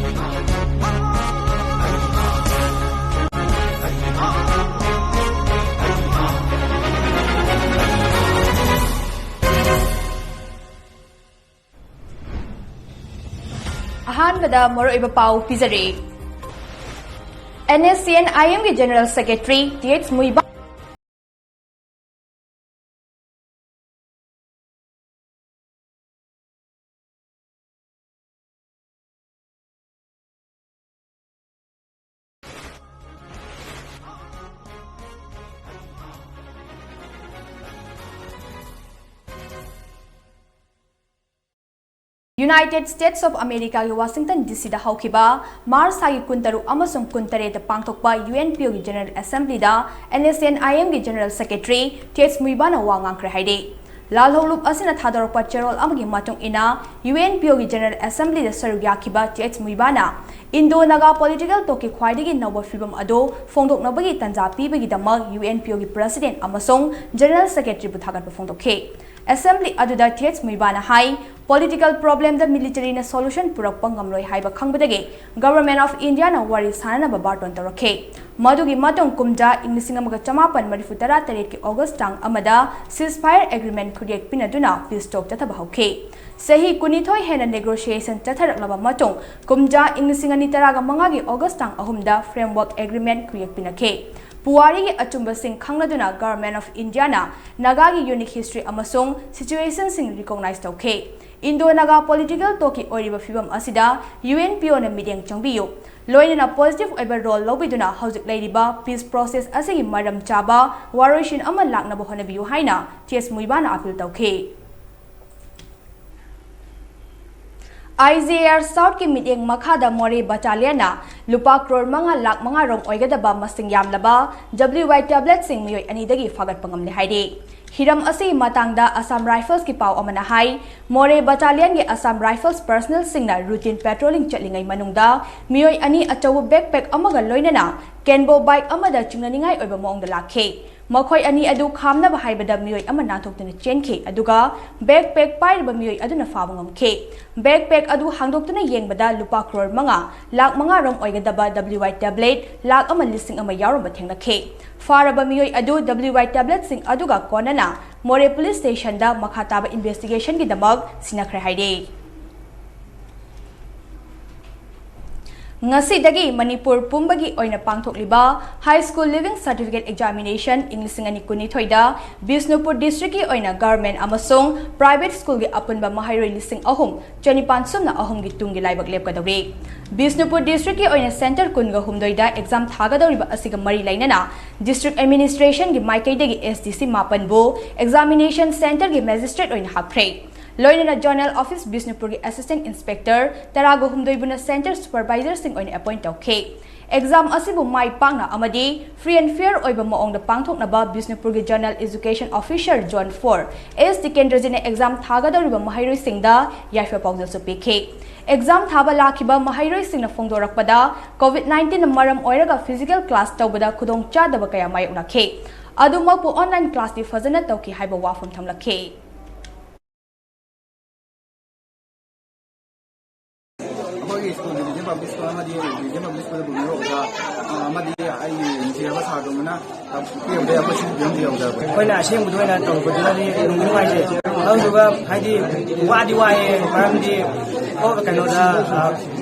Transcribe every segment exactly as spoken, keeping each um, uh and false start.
ꯑꯍꯥꯟꯕꯗ ꯃꯔꯨꯑꯣꯏꯕ ꯄꯥꯎ ꯄꯤꯖꯔꯤ꯫ NSCN-IMꯒꯤ General Secretary Th Muibana United States of Americaꯒꯤ Washington DCꯗ ꯍꯧꯈꯤꯕ March ꯊꯥꯒꯤ ꯀꯨꯟꯇꯔꯨꯛ ꯑꯃꯁꯨꯡ ꯀꯨꯟꯇꯔꯦꯠꯇ ꯄꯥꯡꯊꯣꯛꯄ UNPOꯒꯤ General Assemblyꯗ NSCN-IMꯒꯤ General Secretary Th Muibana ꯋꯥ ꯉꯥꯡꯈ꯭ꯔꯦ ꯍꯥꯏꯔꯤ꯫ ꯂꯥꯜꯍꯧꯂꯨꯞ ꯑꯁꯤꯅ ꯊꯥꯗꯣꯔꯛꯄ ꯆꯦꯔꯣꯜ ꯑꯃꯒꯤ ꯃꯇꯨꯡ ꯏꯟꯅ, UNPOꯒꯤ General Assemblyꯗ ꯁꯔꯨꯛ ꯌꯥꯈꯤꯕ Th Muibana Indo-Naga political talkꯀꯤ ꯈ꯭ꯋꯥꯏꯗꯒꯤ ꯅꯧꯕ ꯐꯤꯕꯝ ꯑꯗꯨ ꯐꯣꯡꯗꯣꯛꯅꯕꯒꯤ ꯇꯥꯟꯖꯥ ꯄꯤꯕꯒꯤꯗꯃꯛ UNPOꯒꯤ President ꯑꯃꯁꯨꯡ General Secretaryꯕꯨ ꯊꯥꯒꯠꯄ ꯐꯣꯡꯗꯣꯛꯈꯤ꯫ Assembly ꯑꯗꯨꯗ Th Muibana ꯍꯥꯏ, political problemꯗ militaryꯅ solution ꯄꯨꯔꯛꯄ ꯉꯝꯂꯣꯏ ꯍꯥꯏꯕ ꯈꯪꯕꯗꯒꯤ Government of Indiaꯅ ꯋꯥꯔꯤ ꯁꯥꯅꯅꯕ ꯕꯥꯔꯇꯣꯟ ꯇꯧꯔꯛꯈꯤ꯫ ꯃꯗꯨꯒꯤ ꯃꯇꯨꯡ ꯀꯨꯝꯖꯥ ꯏꯪ ꯂꯤꯁꯤꯡ ꯑꯃꯒ ꯆꯃꯥꯄꯟ ꯃꯔꯤꯐꯨ ꯇꯔꯥ ꯇꯔꯦꯠꯀꯤ August ꯇꯥꯡ ꯑꯃꯗ ceasefire agreement ꯈꯨꯠꯌꯦꯛ ꯄꯤꯅꯗꯨꯅ peace talk ꯆꯠꯊꯕ ꯍꯧꯈꯤ꯫ ꯆꯍꯤ ꯀꯨꯟꯅꯤꯊꯣꯏ ꯍꯦꯟꯅ negotiation ꯆꯠꯊꯔꯛꯂꯕ ꯃꯇꯨꯡ, ꯀꯨꯝꯖꯥ ꯏꯪ ꯂꯤꯁꯤꯡ ꯑꯅꯤ ꯇꯔꯥꯒ ꯃꯉꯥꯒꯤ August ꯇꯥꯡ ꯑꯍꯨꯝꯗ framework agreement ꯈꯨꯠꯌꯦꯛ ꯄꯤꯅꯈꯤ꯫ ꯄꯨꯋꯥꯔꯤꯒꯤ ꯑꯆꯨꯝꯕꯁꯤꯡ ꯈꯪꯂꯗꯨꯅ Government of Indiaꯅ ꯅꯥꯒꯥꯒꯤ unique history ꯑꯃꯁꯨꯡ situationꯁꯤꯡ recognize ꯇꯧꯈꯤ꯫ Indo-Naga political talkꯀꯤ ꯑꯣꯏꯔꯤꯕ ꯐꯤꯕꯝ ꯑꯁꯤꯗ UNPOꯅ ꯃꯤꯠꯌꯦꯡ ꯆꯪꯕꯤꯌꯨ, ꯂꯣꯏꯅꯅ positive ꯑꯣꯏꯕ role ꯂꯧꯕꯤꯗꯨꯅ ꯍꯧꯖꯤꯛ ꯂꯩꯔꯤꯕ peace process ꯑꯁꯤꯒꯤ ꯃꯔꯝ ꯆꯥꯕ ꯋꯥꯔꯣꯏꯁꯤꯟ ꯑꯃ ꯂꯥꯛꯅꯕ ꯍꯣꯠꯅꯕꯤꯌꯨ ꯍꯥꯏꯅ Th Muibana appeal ꯇꯧꯈꯤ꯫ IGAR Southꯀꯤ ꯃꯤꯠꯌꯦꯡ ꯃꯈꯥꯗ Moreh Battalionꯅ ꯂꯨꯄꯥ ꯀ꯭ꯔꯣꯔ ꯃꯉꯥ ꯂꯥꯈ ꯃꯉꯥ ꯔꯣꯝ ꯑꯣꯏꯒꯗꯕ ꯃꯁꯤꯡ ꯌꯥꯝꯂꯕ WY tabletꯁꯤꯡ ꯃꯤꯑꯣꯏ ꯑꯅꯤꯗꯒꯤ ꯐꯥꯒꯠꯄ ꯉꯝꯂꯦ ꯍꯥꯏꯔꯤ꯫ ꯍꯤꯔꯝ ꯑꯁꯤꯒꯤ ꯃꯇꯥꯡꯗ Assam Riflesꯀꯤ ꯄꯥꯎ ꯑꯃꯅ ꯍꯥꯏ, Moreh Battalionꯒꯤ Assam Rifles personnelꯁꯤꯡꯅ routine patrolling ꯆꯠꯂꯤꯉꯩ ꯃꯅꯨꯡꯗ ꯃꯤꯑꯣꯏ ꯑꯅꯤ ꯑꯆꯧꯕ backpack ꯑꯃꯒ ꯂꯣꯏꯅꯅ Kenbo bike ꯑꯃꯗ ꯆꯤꯡꯅꯅꯤꯡꯉꯥꯏ ꯑꯣꯏꯕ ꯃꯑꯣꯡꯗ ꯂꯥꯛꯈꯤ꯫ ꯃꯈꯣꯏ ꯑꯅꯤ ꯑꯗꯨ ꯈꯥꯝꯅꯕ ꯍꯥꯏꯕꯗ ꯃꯤꯑꯣꯏ ꯑꯃ ꯅꯥꯟꯊꯣꯛꯇꯨꯅ ꯆꯦꯟꯈꯤ, ꯑꯗꯨꯒ backpack ꯄꯥꯏꯔꯤꯕ ꯃꯤꯑꯣꯏ ꯑꯗꯨꯅ ꯐꯥꯕ ꯉꯝꯈꯤ꯫ Backpack ꯑꯗꯨ ꯍꯥꯡꯗꯣꯛꯇꯨꯅ ꯌꯦꯡꯕꯗ ꯂꯨꯄꯥ ꯀ꯭ꯔꯣꯔ ꯃꯉꯥ ꯂꯥꯛ ꯃꯉꯥ ꯔꯣꯝ ꯑꯣꯏꯒꯗꯕ W Y tablet ꯂꯥꯛ ꯑꯃ ꯂꯤꯁꯤꯡ ꯑꯃ ꯌꯥꯎꯔꯝꯕ ꯊꯦꯡꯅꯈꯤ꯫ ꯐꯥꯔꯕ ꯃꯤꯑꯣꯏ ꯑꯗꯨ W Y tablet ꯁꯤꯡ ꯑꯗꯨꯒ ꯀꯣꯟꯅꯅ ꯃꯣꯔꯦ ꯄꯨꯂꯤꯁ ꯁ꯭ꯇꯦꯁꯟꯗ ꯃꯈꯥ ꯇꯥꯕ ꯏꯟꯚꯦꯁꯇꯤꯒꯦꯁꯟꯒꯤꯗꯃꯛ ꯁꯤꯟꯅꯈ꯭ꯔꯦ ꯍꯥꯏꯔꯤ꯫ ꯉꯁꯤꯗꯒꯤ ꯃꯅꯤꯄꯨꯔ ꯄꯨꯝꯕꯒꯤ ꯑꯣꯏꯅ ꯄꯥꯡꯊꯣꯛꯂꯤꯕ High School Leaving Certificate Examination ꯏꯪ ꯂꯤꯁꯤꯡ ꯑꯅꯤ ꯀꯨꯟꯅꯤꯊꯣꯏꯗ ꯕꯤꯁꯅꯨꯄꯨꯔ ꯗꯤꯁꯇ꯭ꯔꯤꯛꯀꯤ ꯑꯣꯏꯅ ꯒꯚꯔꯟꯃꯦꯟꯠ ꯑꯃꯁꯨꯡ ꯄ꯭ꯔꯥꯏꯚꯦꯠ ꯁ꯭ꯀꯨꯜꯒꯤ ꯑꯄꯨꯟꯕ ꯃꯍꯩꯔꯣꯏ ꯂꯤꯁꯤꯡ ꯑꯍꯨꯝ ꯆꯅꯤꯄꯥꯟ ꯁꯨꯞꯅ ꯑꯍꯨꯝꯒꯤ ꯇꯨꯡꯒꯤ ꯂꯥꯏꯕꯛ ꯂꯦꯞꯀꯗꯧꯔꯤ꯫ ꯕꯤꯁꯅꯨꯄꯨꯔ ꯗꯤꯁꯇ꯭ꯔꯤꯛꯀꯤ ꯑꯣꯏꯅ ꯁꯦꯟꯇꯔ ꯀꯨꯟꯒ ꯍꯨꯝꯗꯣꯏꯗ ꯑꯦꯛꯖꯥꯝ ꯊꯥꯒꯗꯧꯔꯤꯕ ꯑꯁꯤꯒ ꯃꯔꯤ ꯂꯩꯅꯅ ꯗꯤꯁꯇ꯭ꯔꯤꯛ ꯑꯦꯗꯃꯤꯅꯤꯁꯇ꯭ꯔꯦꯁꯟꯒꯤ ꯃꯥꯏꯀꯩꯗꯒꯤ S D C ꯃꯥꯄꯟꯕꯨ ꯑꯦꯛꯖꯥꯃꯤꯅꯦꯁꯟ ꯁꯦꯟꯇꯔꯒꯤ ꯃꯦꯖꯤꯁꯇ꯭ꯔꯦꯠ ꯑꯣꯏꯅ ꯍꯥꯞꯈ꯭ꯔꯦ꯫ ꯂꯣꯏꯅꯅ ꯖꯣꯅꯦꯜ ꯑꯣꯐꯤꯁ ꯕꯤꯁꯅꯨꯄꯨꯔꯒꯤ ꯑꯦꯁꯤꯁꯇꯦꯟꯠ ꯏꯟꯁꯄꯦꯛꯇꯔ ꯇꯔꯥꯒ ꯍꯨꯝꯗꯣꯏꯕꯨꯅ ꯁꯦꯟꯇꯔ ꯁꯨꯄꯔꯚꯥꯏꯖꯔꯁꯤꯡ ꯑꯣꯏꯅ ꯑꯦꯄꯣꯏꯟꯠ ꯇꯧꯈꯤ꯫ ꯑꯦꯛꯖꯥꯝ ꯑꯁꯤꯕꯨ ꯃꯥꯏ ꯄꯥꯛꯅ ꯑꯃꯗꯤ ꯐ꯭ꯔꯤ ꯑꯦꯟ ꯐꯤꯌꯔ ꯑꯣꯏꯕ ꯃꯑꯣꯡꯗ ꯄꯥꯡꯊꯣꯛꯅꯕ ꯕꯤꯁꯅꯨꯄꯨꯔꯒꯤ zonal education officer zone four S ꯇꯤꯀꯦꯟꯗ꯭ꯔꯖꯤꯠꯅ ꯑꯦꯛꯖꯥꯝ ꯊꯥꯒꯗꯧꯔꯤꯕ ꯃꯍꯩꯔꯣꯏꯁꯤꯡꯗ ꯌꯥꯏꯐ ꯄꯥꯎꯖꯦꯜꯁꯨ ꯄꯤꯈꯤ꯫ ꯑꯦꯛꯖꯥꯝ ꯊꯥꯕ ꯂꯥꯛꯈꯤꯕ ꯃꯍꯩꯔꯣꯏꯁꯤꯡꯅ ꯐꯣꯡꯗꯣꯔꯛꯄꯗ, ꯀꯣꯚꯤꯗ ꯅꯥꯏꯟꯇꯤꯟꯅ ꯃꯔꯝ ꯑꯣꯏꯔꯒ ꯐꯤꯖꯤꯀꯦꯜ ꯀ꯭ꯂꯥꯁ ꯇꯧꯕꯗ ꯈꯨꯗꯣꯡꯆꯥꯗꯕ ꯀꯌꯥ ꯃꯥꯌꯣꯛꯅꯈꯤ꯫ ꯑꯗꯨꯃꯛꯄꯨ ꯑꯣꯟꯂꯥꯏꯟ ꯀ꯭ꯂꯥꯁꯇꯤ ꯐꯖꯅ ꯇꯧꯈꯤ ꯍꯥꯏꯕ ꯋꯥꯐꯝ ꯊꯝꯂꯛꯈꯤ꯫ ꯑꯩꯈꯣꯏꯒꯤ ꯁ꯭ꯀꯨꯜꯒꯤ ꯕꯤꯖꯦ ꯄꯕ꯭ꯂꯤꯛ ꯁ꯭ꯀꯨꯜ ꯑꯃꯗꯤ ꯕꯤꯖꯦ ꯄꯕ꯭ꯂꯤꯛ ꯁ꯭ꯀꯨꯜꯗ ꯄꯨꯕꯤꯕ ꯑꯣꯖꯥ, ꯑ, ꯑꯃꯗꯤ ꯑꯩꯒꯤ ꯅꯨꯡꯁꯤꯔꯕ ꯁꯥꯔꯗꯨꯃꯅ ꯄꯤꯔꯝꯕꯗ ꯑꯩꯈꯣꯏ ꯁꯤꯒꯤ ꯐꯤꯕꯝꯁꯤ ꯌꯧꯖꯔꯛꯄꯅꯤ꯫ ꯑꯩꯈꯣꯏꯅ ꯑꯁꯦꯡꯕꯗ ꯑꯣꯏꯅ ꯇꯧꯔꯛꯄꯗꯨꯅꯗꯤ ꯅꯨꯡꯗꯤ ꯅꯨꯡꯉꯥꯏꯖꯩ꯫ ꯑꯗꯨꯗꯨꯒ ꯍꯥꯏꯗꯤ ꯋꯥꯗꯤ ꯋꯥꯏꯌꯦ, ꯃꯔꯝꯗꯤ ꯑꯣ-, ꯀꯩꯅꯣꯗ, ꯑ,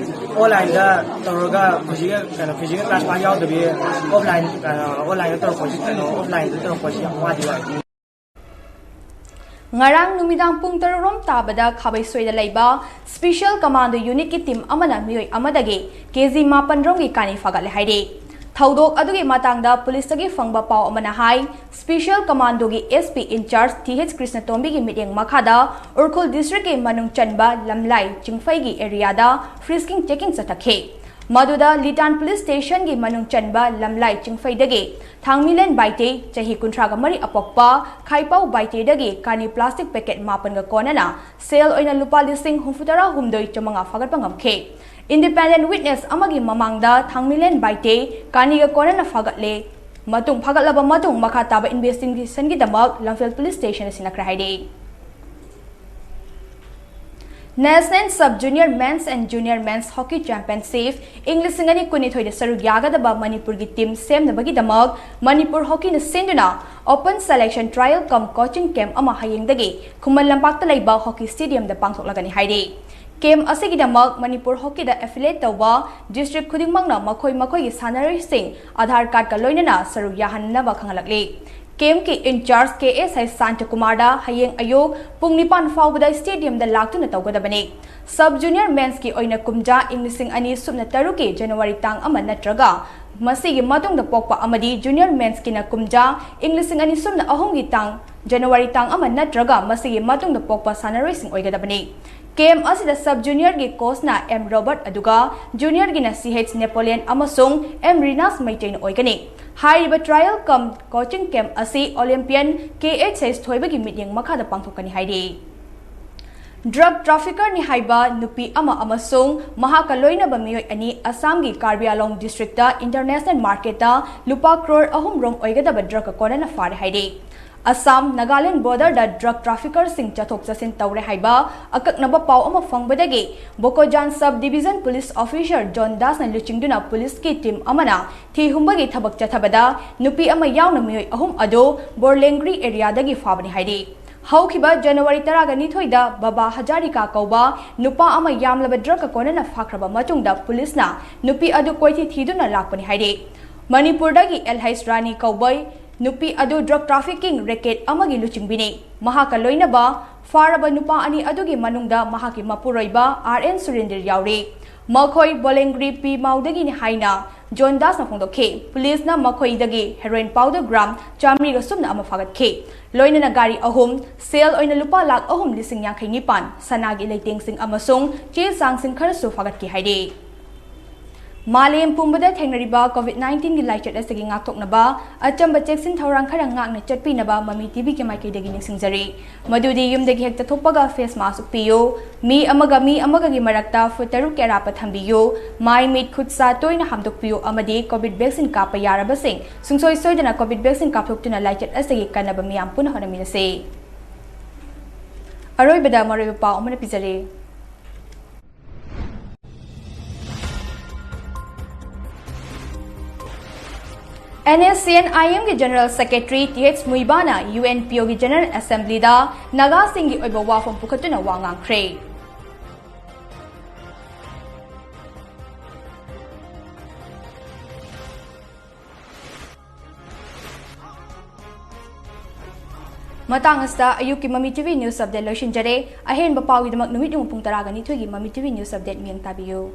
ꯑꯣꯟꯂꯥꯏꯟꯗ ꯇꯧꯔꯒ ꯍꯧꯖꯤꯛ ꯀꯩꯅꯣ ꯐꯤꯖꯤꯀꯦꯜ ꯀ꯭ꯂꯥꯁ ꯄꯥꯛ ꯌꯥꯎꯗꯕꯤ ꯑꯣꯐꯂꯥꯏꯟ, ꯀꯩꯅꯣ, ꯑꯣꯟꯂꯥꯏꯟꯗ ꯇꯧꯔꯛꯄꯁꯤ, ꯀꯩꯅꯣ, ꯑꯣꯐꯂꯥꯏꯟꯗ ꯇꯧꯔꯛꯄꯁꯤ ꯌꯥꯝ ꯋꯥꯗꯤ ꯋꯥꯏ꯫ ꯉꯔꯥꯡ ꯅꯨꯃꯤꯗꯥꯡ ꯄꯨꯡ ꯇꯔꯨꯛ ꯔꯣꯝ ꯇꯥꯕꯗ ꯈꯥꯕꯩꯁꯣꯏꯗ ꯂꯩꯕ ꯁ꯭ꯄꯦꯁꯤꯌꯦꯜ ꯀꯃꯥꯟꯗꯣ ꯌꯨꯅꯤꯠꯀꯤ ꯇꯤꯝ ꯑꯃꯅ ꯃꯤꯑꯣꯏ ꯑꯃꯗꯒꯤ ꯀꯦꯖꯤ ꯃꯥꯄꯟ ꯔꯣꯝꯒꯤ ꯀꯥꯅꯤ ꯐꯥꯒꯠꯂꯦ ꯍꯥꯏꯔꯤ꯫ ꯊꯧꯗꯣꯛ ꯑꯗꯨꯒꯤ ꯃꯇꯥꯡꯗ ꯄꯨꯂꯤꯁꯇꯒꯤ ꯐꯪꯕ ꯄꯥꯎ ꯑꯃꯅ ꯍꯥꯏ, ꯁ꯭ꯄꯦꯁꯤꯌꯦꯜ ꯀꯃꯥꯟꯗꯣꯒꯤ S P incharge T H ꯀ꯭ꯔꯤꯁꯅꯇꯣꯝꯕꯤꯒꯤ ꯃꯤꯠꯌꯦꯡ ꯃꯈꯥꯗ ꯎꯔꯈꯨꯜ ꯗꯤꯁꯇ꯭ꯔꯤꯛꯀꯤ ꯃꯅꯨꯡ ꯆꯟꯕ ꯂꯝꯂꯥꯏ ꯆꯤꯡꯐꯩꯒꯤ ꯑꯦꯔꯤꯌꯥꯗ ꯐ꯭ꯔꯤꯁꯀꯤꯡ ꯆꯦꯀꯤꯡ ꯆꯠꯊꯈꯤ꯫ ꯃꯗꯨꯗ ꯂꯤꯇꯥꯟ ꯄꯨꯂꯤꯁ ꯁ꯭ꯇꯦꯁꯟꯒꯤ ꯃꯅꯨꯡ ꯆꯟꯕ ꯂꯝꯂꯥꯏ ꯆꯤꯡꯐꯩꯗꯒꯤ ꯊꯥꯡꯃꯤꯂꯦꯟ ꯕꯥꯏꯇꯦ, ꯆꯍꯤ ꯀꯨꯟꯊ꯭ꯔꯥꯒ ꯃꯔꯤ ꯑꯄꯣꯛꯄ ꯈꯥꯏꯄꯥꯎ ꯕꯥꯏꯇꯦꯗꯒꯤ ꯀꯥꯅꯤ ꯄ꯭ꯂꯥꯁꯇꯤꯛ ꯄꯦꯀꯦꯠ ꯃꯥꯄꯟꯒ ꯀꯣꯟꯅꯅ ꯁꯦꯜ ꯑꯣꯏꯅ ꯂꯨꯄꯥ ꯂꯤꯁꯤꯡ ꯍꯨꯝꯐꯨꯇꯔꯥ ꯍꯨꯝꯗꯣꯏ ꯆꯥꯃꯉꯥ ꯐꯥꯒꯠꯄ ꯉꯝꯈꯤ꯫ ꯏꯟꯗꯤꯄꯦꯟꯗꯦꯟꯠ ꯋꯤꯠꯅꯦꯁ ꯑꯃꯒꯤ ꯃꯃꯥꯡꯗ ꯊꯥꯡꯃꯤꯂꯦꯟ ꯕꯥꯏꯇꯦ ꯀꯥꯅꯤꯒ ꯀꯣꯟꯅꯅ ꯐꯥꯒꯠꯂꯦ꯫ ꯃꯇꯨꯡ ꯐꯥꯒꯠꯂꯕ ꯃꯇꯨꯡ ꯃꯈꯥ ꯇꯥꯕ ꯏꯟꯚꯦꯁꯇꯤꯒꯦꯁꯟꯒꯤꯗꯃꯛ ꯂꯝꯐꯦꯜ ꯄꯨꯂꯤꯁ ꯁ꯭ꯇꯦꯁꯟꯗ ꯁꯤꯟꯅꯈ꯭ꯔꯦ ꯍꯥꯏꯔꯤ꯫ National Sub Junior Men's and Junior Men's Hockey Championship ꯏꯪ ꯂꯤꯁꯤꯡ ꯑꯅꯤ ꯀꯨꯟꯅꯤꯊꯣꯏꯗ ꯁꯔꯨꯛ ꯌꯥꯒꯗꯕ ꯃꯅꯤꯄꯨꯔꯒꯤ ꯇꯤꯝ ꯁꯦꯝꯅꯕꯒꯤꯗꯃꯛ ꯃꯅꯤꯄꯨꯔ ꯍꯣꯀꯤꯅ ꯁꯤꯟꯗꯨꯅ Open Selection Trial cum Coaching Camp ꯑꯃ ꯍꯌꯦꯡꯗꯒꯤ ꯈꯨꯃꯟ ꯂꯝꯄꯥꯛꯇ ꯂꯩꯕ ꯍꯣꯀꯤ ꯁ꯭ꯇꯦꯗꯤꯌꯝꯗ ꯄꯥꯡꯊꯣꯛꯂꯒꯅꯤ ꯍꯥꯏꯔꯤ꯫ ꯀꯦꯝ ꯑꯁꯤꯒꯤꯗꯃꯛ ꯃꯅꯤꯄꯨꯔ ꯍꯣꯀꯤꯗ ꯑꯦꯐꯤꯂꯤꯌꯦꯠ ꯇꯧꯕ ꯗꯤꯁꯇ꯭ꯔꯤꯛ ꯈꯨꯗꯤꯡꯃꯛꯅ ꯃꯈꯣꯏ ꯃꯈꯣꯏꯒꯤ ꯁꯥꯟꯅꯔꯣꯏꯁꯤꯡ ꯑꯥꯙꯥꯔ ꯀꯥꯔꯗꯀ ꯂꯣꯏꯅꯅ ꯁꯔꯨꯛ ꯌꯥꯍꯟꯅꯕ ꯈꯪꯍꯜꯂꯛꯂꯤ꯫ ꯀꯦꯝꯀꯤ ꯏꯟꯆꯥꯔꯖ ꯀꯦ ꯑꯦꯁ ꯑꯥꯏ ꯁꯥꯟꯇꯀꯨꯃꯥꯔꯗ ꯍꯌꯦꯡ ꯑꯌꯨꯛ ꯄꯨꯡ ꯅꯤꯄꯥꯟ ꯐꯥꯎꯕꯗ ꯁ꯭ꯇꯦꯗꯤꯌꯝꯗ ꯂꯥꯛꯇꯨꯅ ꯇꯧꯒꯗꯕꯅꯤ꯫ ꯁꯕ ꯖꯨꯅꯤꯌꯔ ꯃꯦꯟꯁꯀꯤ ꯑꯣꯏꯅ ꯀꯨꯝꯖꯥ ꯏꯪ ꯂꯤꯁꯤꯡ ꯑꯅꯤ ꯁꯨꯞꯅ ꯇꯔꯨꯛꯀꯤ ꯖꯅꯋꯥꯔꯤ ꯇꯥꯡ ꯑꯃ ꯅꯠꯇ꯭ꯔꯒ ꯃꯁꯤꯒꯤ ꯃꯇꯨꯡꯗ ꯄꯣꯛꯄ ꯑꯃꯗꯤ ꯖꯨꯅꯤꯌꯔ ꯃꯦꯟꯁꯀꯤꯅ ꯀꯨꯝꯖꯥ ꯏꯪ ꯂꯤꯁꯤꯡ ꯑꯅꯤ ꯁꯨꯞꯅ ꯑꯍꯨꯝꯒꯤ ꯇꯥꯡ ꯖꯅꯋꯥꯔꯤ ꯇꯥꯡ ꯑꯃ ꯅꯠꯇ꯭ꯔꯒ ꯃꯁꯤꯒꯤ ꯃꯇꯨꯡꯗ ꯄꯣꯛꯄ ꯁꯥꯟꯅꯔꯣꯏꯁꯤꯡ ꯑꯣꯏꯒꯗꯕꯅꯤ꯫ ꯀꯦꯝ ꯑꯁꯤꯗ ꯁꯕ ꯖꯨꯅꯤꯌꯔꯒꯤ ꯀꯣꯆꯅ ꯑꯦꯝ ꯔꯣꯕꯔꯠ ꯑꯗꯨꯒ ꯖꯨꯅꯤꯌꯔꯒꯤꯅ ꯁꯤ ꯑꯩꯆ ꯅꯦꯄꯣꯂꯤꯌꯟ ꯑꯃꯁꯨꯡ ꯑꯦꯝ ꯔꯤꯅꯥꯁ ꯃꯩꯇꯩꯅ ꯑꯣꯏꯒꯅꯤ꯫ ꯍꯥꯏꯔꯤꯕ trial cum coaching camp ꯑꯁꯤ ꯑꯣꯂꯤꯝꯄꯤꯌꯟ ꯀꯦ ꯑꯩꯆ ꯑꯦꯁ ꯊꯣꯏꯕꯒꯤ ꯃꯤꯠꯌꯦꯡ ꯃꯈꯥꯗ ꯄꯥꯡꯊꯣꯛꯀꯅꯤ ꯍꯥꯏꯔꯤ꯫ ꯗ꯭ꯔꯒ ꯇ꯭ꯔꯥꯐꯤꯀꯔꯅꯤ ꯍꯥꯏꯕ ꯅꯨꯄꯤ ꯑꯃ ꯑꯃꯁꯨꯡ ꯃꯍꯥꯛꯀ ꯂꯣꯏꯅꯕ ꯃꯤꯑꯣꯏ ꯑꯅꯤ ꯑꯁꯥꯝꯒꯤ ꯀꯥꯔꯕꯤ ꯑꯂꯣꯡ ꯗꯤꯁꯇ꯭ꯔꯤꯛꯇ ꯏꯟꯇꯔꯅꯦꯁꯅꯦꯜ ꯃꯥꯔꯀꯦꯠꯇ ꯂꯨꯄꯥ ꯀ꯭ꯔꯣꯔ ꯑꯍꯨꯝ ꯔꯣꯝ ꯑꯣꯏꯒꯗꯕ ꯗ꯭ꯔꯒꯀ ꯀꯣꯟꯅꯅ ꯐꯥꯔꯦ ꯍꯥꯏꯔꯤ꯫ ꯑꯁꯥꯝ ꯅꯥꯒꯥꯂꯦꯟ ꯕꯣꯔꯗꯔꯗ ꯗ꯭ꯔꯒ ꯇ꯭ꯔꯥꯐꯤꯀꯔꯁꯤꯡ ꯆꯠꯊꯣꯛ ꯆꯠꯁꯤꯟ ꯇꯧꯔꯦ ꯍꯥꯏꯕ ꯑꯀꯛꯅꯕ ꯄꯥꯎ ꯑꯃ ꯐꯪꯕꯗꯒꯤ Bokajan sub division police officer John ꯗꯥꯁꯅ ꯂꯨꯆꯤꯡꯗꯨꯅ ꯄꯨꯂꯤꯁꯀꯤ ꯇꯤꯝ ꯑꯃꯅ ꯊꯤ ꯍꯨꯝꯕꯒꯤ ꯊꯕꯛ ꯆꯠꯊꯕꯗ ꯅꯨꯄꯤ ꯑꯃ ꯌꯥꯎꯅ ꯃꯤꯑꯣꯏ ꯑꯍꯨꯝ ꯑꯗꯨ ꯕꯣꯔꯂꯦꯡꯒ꯭ꯔꯤ ꯑꯦꯔꯤꯌꯥꯗꯒꯤ ꯐꯥꯕꯅꯤ ꯍꯥꯏꯔꯤ꯫ ꯍꯧꯈꯤꯕ ꯖꯅꯋꯥꯔꯤ ꯇꯔꯥꯒ ꯅꯤꯊꯣꯏꯗ ꯕꯕꯥ ꯍꯖꯥꯔꯤꯀꯥ ꯀꯧꯕ ꯅꯨꯄꯥ ꯑꯃ ꯌꯥꯝꯂꯕ ꯗ꯭ꯔꯒꯀ ꯀꯣꯟꯅꯅ ꯐꯥꯈ꯭ꯔꯕ ꯃꯇꯨꯡꯗ ꯄꯨꯂꯤꯁꯅ ꯅꯨꯄꯤ ꯑꯗꯨ ꯀꯣꯏꯊꯤ ꯊꯤꯗꯨꯅ ꯂꯥꯛꯄꯅꯤ ꯍꯥꯏꯔꯤ꯫ ꯃꯅꯤꯄꯨꯔꯗꯒꯤ ꯑꯦꯜ ꯍꯩꯁ ꯔꯥꯅꯤ ꯀꯧꯕ ꯅꯨꯄꯤ ꯑꯗꯨ ꯗ꯭ꯔꯒ ꯇ꯭ꯔꯥꯐꯤꯀꯤꯡ ꯔꯦꯀꯦꯠ ꯑꯃꯒꯤ ꯂꯨꯆꯤꯡꯕꯤꯅꯤ꯫ ꯃꯍꯥꯛꯀ ꯂꯣꯏꯅꯕ ꯐꯥꯔꯕ ꯅꯨꯄꯥ ꯑꯅꯤ ꯑꯗꯨꯒꯤ ꯃꯅꯨꯡꯗ ꯃꯍꯥꯛꯀꯤ ꯃꯄꯨꯔꯣꯏꯕ ꯑꯥꯔ ꯑꯦꯟ ꯁꯨꯔꯦꯟꯗ꯭ꯔ ꯌꯥꯎꯔꯤ꯫ ꯃꯈꯣꯏ ꯕꯣꯂꯦꯡꯒ꯭ꯔꯤ ꯄꯤ ꯃꯥꯎꯗꯒꯤꯅꯤ ꯍꯥꯏꯅ ꯖꯣꯟ ꯗꯥꯁꯅ ꯐꯣꯡꯗꯣꯛꯈꯤ꯫ ꯄꯨꯂꯤꯁꯅ ꯃꯈꯣꯏꯗꯒꯤ ꯍꯦꯔꯣꯏꯟ ꯄꯥꯎꯗꯔ ꯒ꯭ꯔꯥꯝ ꯆꯥꯃꯔꯤꯒ ꯁꯨꯞꯅ ꯑꯃ ꯐꯥꯒꯠꯈꯤ꯫ ꯂꯣꯏꯅꯅ ꯒꯥꯔꯤ ꯑꯍꯨꯝ, ꯁꯦꯜ ꯑꯣꯏꯅ ꯂꯨꯄꯥ ꯂꯥꯈ ꯑꯍꯨꯝ ꯂꯤꯁꯤꯡ ꯌꯥꯡꯈꯩ ꯅꯤꯄꯥꯟ, ꯁꯅꯥꯒꯤ ꯂꯩꯇꯦꯡꯁꯤꯡ ꯑꯃꯁꯨꯡ ꯆꯦ ꯆꯥꯡꯁꯤꯡ ꯈꯔꯁꯨ ꯐꯥꯒꯠꯈꯤ ꯍꯥꯏꯔꯤ꯫ ꯃꯥꯂꯦꯝ ꯄꯨꯝꯕꯗ ꯊꯦꯡꯅꯔꯤꯕ COVID nineteen ꯒꯤ ꯂꯥꯏꯆꯠ ꯑꯁꯤꯒꯤ ꯉꯥꯛꯊꯣꯛꯅꯕ ꯑꯆꯝꯕ ꯆꯦꯛꯁꯤꯟ ꯊꯧꯔꯥꯡ ꯈꯔ ꯉꯥꯛꯅ ꯆꯠꯄꯤꯅꯕ ꯃꯃꯤ ꯇꯤꯚꯤꯒꯤ ꯃꯥꯏꯀꯩꯗꯒꯤ ꯅꯤꯡꯁꯤꯡꯖꯔꯤ꯫ ꯃꯗꯨꯗꯤ ꯌꯨꯝꯗꯒꯤ ꯍꯦꯛꯇ ꯊꯣꯛꯄꯒ face mask ꯎꯞꯄꯤꯌꯨ, ꯃꯤ ꯑꯃꯒ ꯃꯤ ꯑꯃꯒꯒꯤ ꯃꯔꯛꯇ ꯐꯨꯠ ꯇꯔꯨꯛꯀꯤ ꯑꯔꯥꯞꯄ ꯊꯝꯕꯤꯌꯨ, ꯃꯥꯏ ꯃꯤꯠ ꯈꯨꯠ ꯁꯥ ꯇꯣꯏꯅ ꯍꯥꯝꯗꯣꯛꯄꯤꯌꯨ ꯑꯃꯗꯤ COVID vaccine ꯀꯥꯞꯄ ꯌꯥꯔꯕꯁꯤꯡ ꯁꯨꯡꯁꯣꯏ ꯁꯣꯏꯗꯅ COVID vaccine ꯀꯥꯞꯊꯣꯛꯇꯨꯅ ꯂꯥꯏꯆꯠ ꯑꯁꯤꯒꯤ ꯀꯟꯅꯕ ꯃꯤꯌꯥꯝ ꯄꯨꯟꯅ ꯍꯣꯠꯅꯃꯤꯟꯅꯁꯤ꯫ ꯑꯔꯣꯏꯕꯗ ꯃꯔꯨꯑꯣꯏꯕ ꯄꯥꯎ ꯑꯃꯅ ꯄꯤꯖꯔꯤ꯫ NSCN-IM ꯒꯤ General Secretary th ꯃꯨꯏꯕꯥꯅ UNPO ꯒꯤ General Assembly ꯗ ꯅꯥꯒꯥꯁꯤꯡꯒꯤ ꯑꯣꯏꯕ ꯋꯥꯐꯝ ꯄꯨꯈꯠꯇꯨꯅ ꯋꯥ ꯉꯥꯡꯈ꯭ꯔꯦ꯫ ꯃꯇꯥꯡ ꯑꯁꯤꯗ ꯑꯌꯨꯛꯀꯤ ꯃꯃꯤ ꯇꯤꯚꯤ news update ꯂꯣꯏꯁꯤꯟꯖꯔꯦ꯫ ꯑꯍꯦꯟꯕ ꯄꯥꯎꯒꯤꯗꯃꯛ ꯅꯨꯃꯤꯠ ꯌꯨꯡ ꯄꯨꯡ ꯇꯔꯥꯒ ꯅꯤꯊꯣꯏꯒꯤ ꯃꯃꯤ ꯇꯤꯚꯤ news update ꯃꯤꯠꯌꯦꯡ ꯇꯥꯕꯤꯌꯨ꯫